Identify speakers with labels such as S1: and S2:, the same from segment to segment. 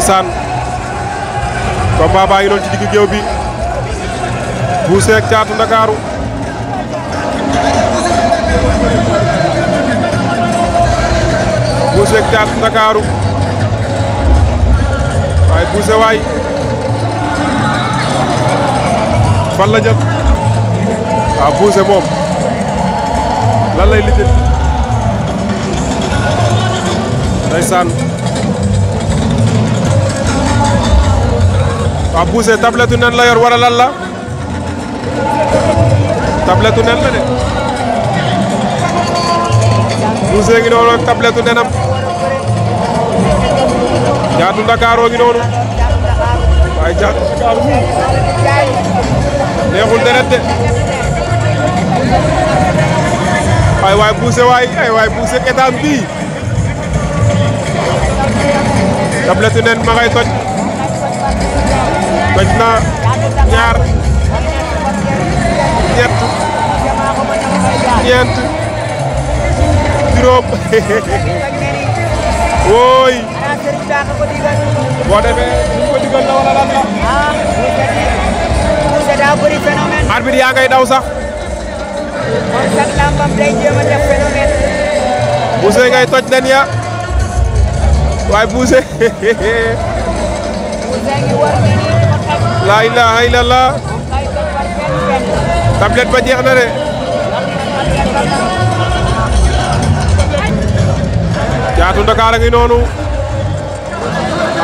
S1: ndeysaan combat baa ngi noonu ci digg géew bi Boucher ak Thiatou Ndakaaru Boucher ak Thiatou Ndakaaru waaye Boucher waay fan la jëm waaw Boucher moom lan lay lijjati ndeysaan waaw Boucher tablette nen la yor wala lan la tablette nen la de Boucher ngi noonu ak tablette nenam Thiatou Ndakaaru ngi noonu waaye Thiatou Ndakaaru neexul deret de waay Boucher waay Boucher état bii tablette nen ma ngay toj na ñaar ñett ñeent juróom wooy boo defee ñu ko digal la wala lan la arbitre yaa ngay daw sax Boucher ngay toj nen ya waaye Boucher laa ilaaha illallah tablette ba jeex na de Thiatou Ndakaaru a ngi noonu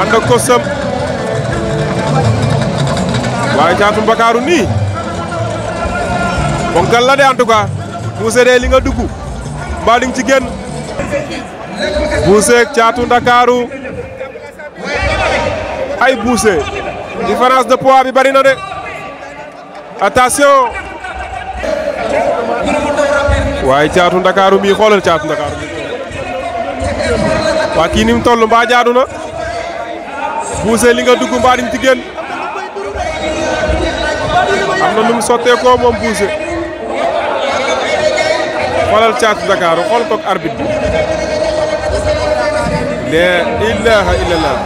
S1: ànd ak kosam waaye Thiatou Ndakaaru nii bonkal la de en tout cas Boucher de li nga dugg mbaa di nga ci génn Boucher ak Thiatou Ndakaaru ay Boucher différence de poids bi bari na de attention waaye Thiatou Ndakaaru mi xoolal Thiatou Ndakaaru mi waa kii ni mu toll mbaa jaadu na Boucher li nga dugg mbaa diñ ci génn am na nu mu sotteekoo moom Boucher xoolal Thiatou Ndakaaru xool koog arbitre bi la ilaha illallah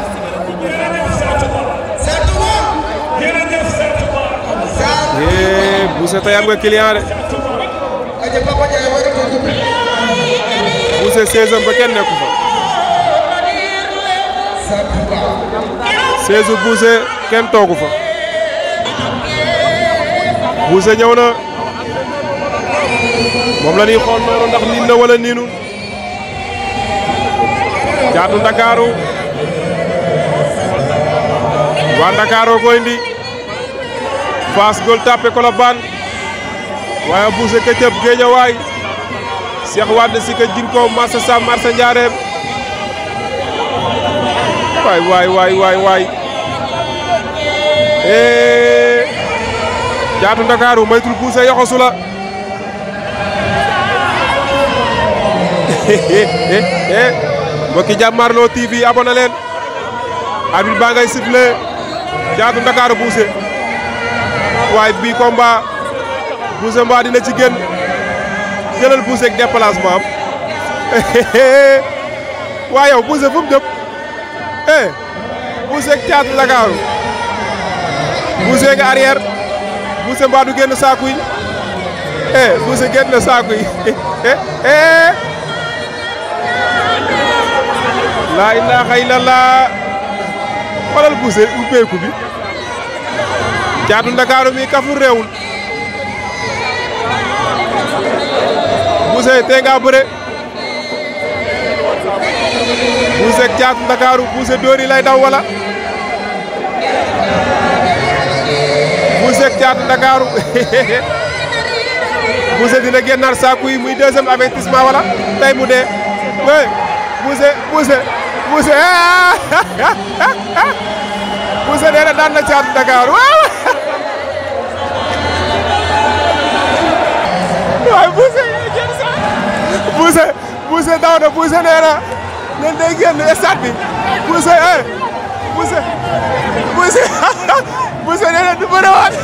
S1: Boucher tey am nga client de Boucher 16 ba kenn nekku fa 16 Boucher kenn toogu fa Boucher ñëw na moom la ñuy xool noonu ndax niin na wala niinul Thiatou Ndakaaru waa Ndakaaru ko indi Fass Gueule Tapée Colobane waaye Boucher Ketchup Guédiawaye Cheikh Wade Sika Jinko Massa Sam Marsa Ndiarème waay Thiatou Ndakaaru maytul Boucher yoxosu la mbokki Jàmmarloo TV abonné leen arbitre baa ngay sifflé Thiatou Ndakaaru Boucher waaye bii combat Boucher mbaa dina ci génn jëlal Boucher ak déplacement am waaye yow Boucher fu mu jëm Boucher ak Thiatou Ndakaaru Boucher nga arrière Boucher mbaa du génn saaku yi Boucher génn na saaku yi laa ilaaha illallah xoolal Boucher ubbeeku bi Thiatou Ndakaaru mi kaful réewul Boucher tee nga bëre Boucher ak Thiatou Ndakaaru Boucher dóori lay daw wala Boucher ak Thiatou Ndakaaru Boucher dina génnaat saaku yi muy deuxième avertissement wala tey mu dee oui Boucher Boucher nee na daan na Thiatou Ndakaaru waaye Boucher daw na Boucher nee na nen day génn stade bi Boucher nee na du bëriwaat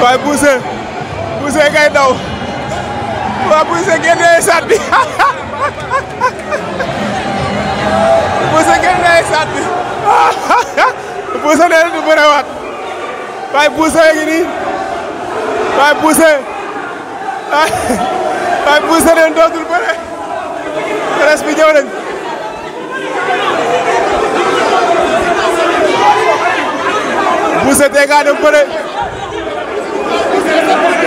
S1: waaye Boucher ngay daw waa Boucher génn stade bi Bousse ngeen lay saat bi Bousse nee na du bërewaat waaye Bousse ngi nii waaye Bousse nee na dootul bëre presse bi ñëw nañ Bousse tey gaa dem bëre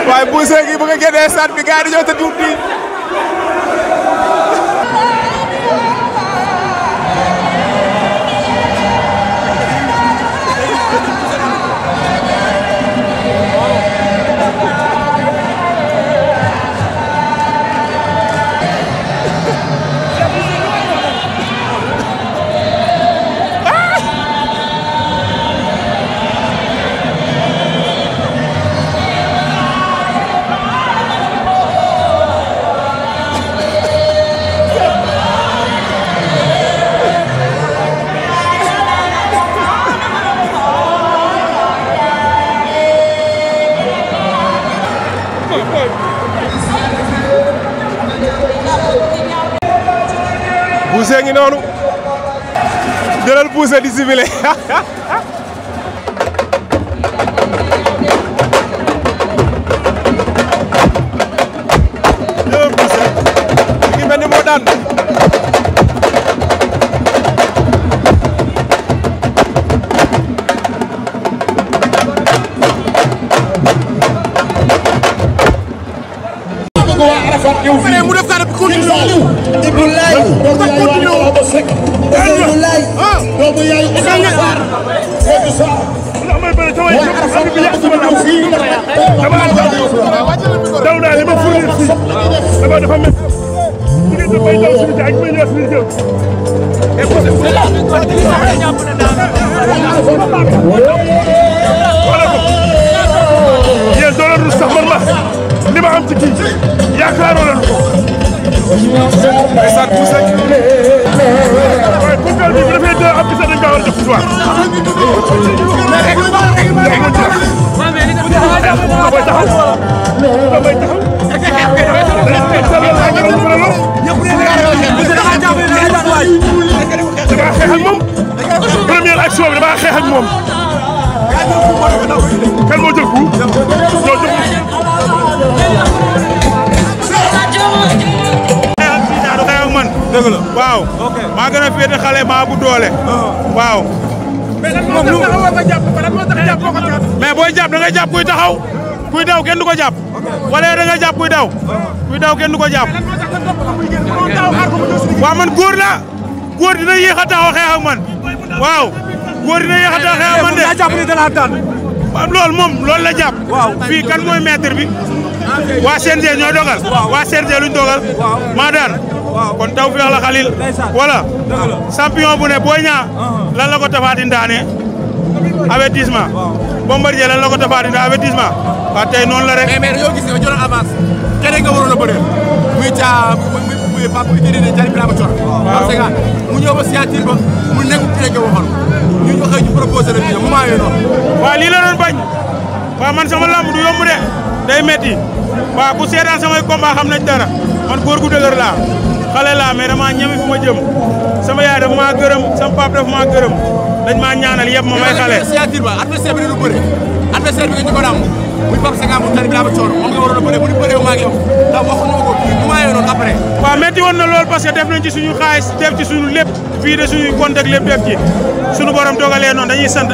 S1: waaye Bousse ngi bëgg a génnee saat bi gaa yi dañoo tëdd tuuti Bousse ngi noonu jëlal Bousse di sifile jëlal Bousse ngi mel ni moo daan
S2: mu def dara bi continue
S3: Ibrahima doomu yaay Ousseynou Sarr Seydou Sarr
S2: daw naa li ma fournir fii dama dafa mel ni ngeen dafay daw suñu ak may ñëw suñu jël yéen doo leen rus sax man ma li ma am ci kii yaakaaroo leen ko
S1: ndeysaan Bousse
S2: waaye ponkal bi bu defee deux am bisa dañ kaa war a jox victoire damay taxaw damaa xeex ak moom première action bi damaa xeex ak moom kan moo jël coup ñoo jël
S4: dëgg la waaw. maa gën a féete xale maa bu doole. waaw. mais booy jàpp da ngay jàpp kuy taxaw kuy daw kenn du ko jàpp. wala da nga jàpp kuy daw. kuy daw kenn du ko jàpp. waaw man góor la góor dina yéex a taxaw xeex ak man. waaw góor dina yéex a taxaw xeex ak man de.
S2: daa jàpp ni dana daan.
S4: waaw loolu moom loolu la jàpp. fii kan mooy maître bi. waa CNG ñoo dogal. waa CNG luñ dogal. maa daan. kon taw feex la xalil voilà champion bu ne Boy Niang lan la ko Tapha Tine daane avertissement Bombardier lan la ko Tapha Tine avertissement waaw tey noonu la rek.
S5: mais yow gis nga jëloon avance keneen nga waroon a bëreel muy caa muy Pape Itédine Jali Birama Thior. waaw mu ñëw ba signature ba mu nekk ku nekk waxoon ñu xëy ñu proposé la bii moment yooyu noonu.
S4: waaw lii la doon bañ waaw man sama lamb du yomb de day metti waaw ku seetaan samay combat xam nañ dara man góor gu dëgër laa. xale laa mais dama ñeme fu ma jëm sama yaay dafa maa gërëm sama pap dafa maa gërëm dañ maa ñaanal yëpp ma may xale.
S5: signature ba adversaire bi dañu bëri adversaire bi nga ñu ko dam muy Pape Senghor mu Jali Birama Thior moom nga waroon a bëre bu ñu bëree maa ngi yow ndax waxuñu ma ko kii bu maa yoroon après.
S4: waaw métti woon na lool parce que def nañ ci suñu xaalis def ci suñu lépp fii de suñu contact lépp def ci suñu borom dogalee noonu dañuy sant.